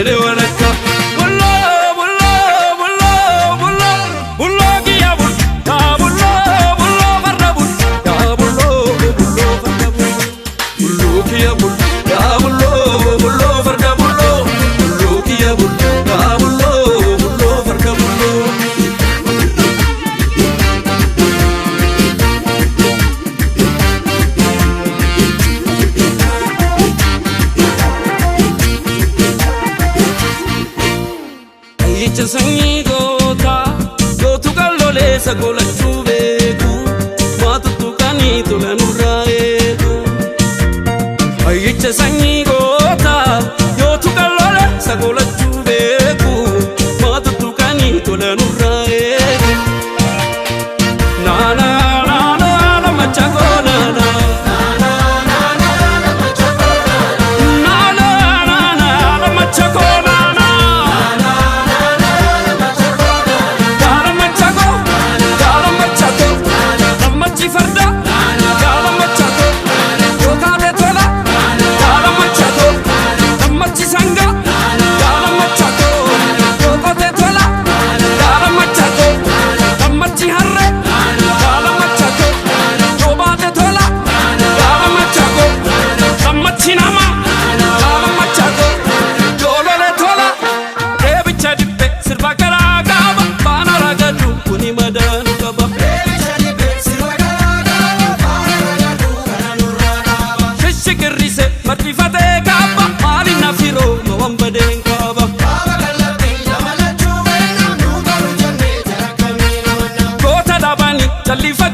jedhe walakka. Bulloo bulloo bulloo bulloo bulloo kiyya bul yaa bulloo bulloo farda bul yaa bulloo bulloo farda bul bulloo kiyya bul yaa bulloo bulloo farda bulloo bulloo kiyya bul yaa bulloo bulloo farda bulloo. Ayyicha sanyii gootaa gootu qalloleessa golachuu beeku waa tuttuqanii tola nurraa eegu. Ayyicha sanyii gootaa gootu qalloleessa golachuu beeku waa tuttuqanii tola nurraa eegu. Naana naana naana machakoo naana. Naana naana naana machakoo naana. Gaara machako, gaara machako, gammachi farda, gaara machako, yootaate tola, gaara machako, gammachi sanga, gaara machako, yootaate tola, gaara machako, gammachi harre, gaara machako, yoobaate tola, gaara machako, gammachi nama, gaara machako, yoolole tola, deebicha dibbe sirba garaa qaba, baana ragadu kuni madaanu qaba. Shishikirrise marxifatee kaaba maali nafiroo ma waan badeen qaba. Goota dhabani jallifa.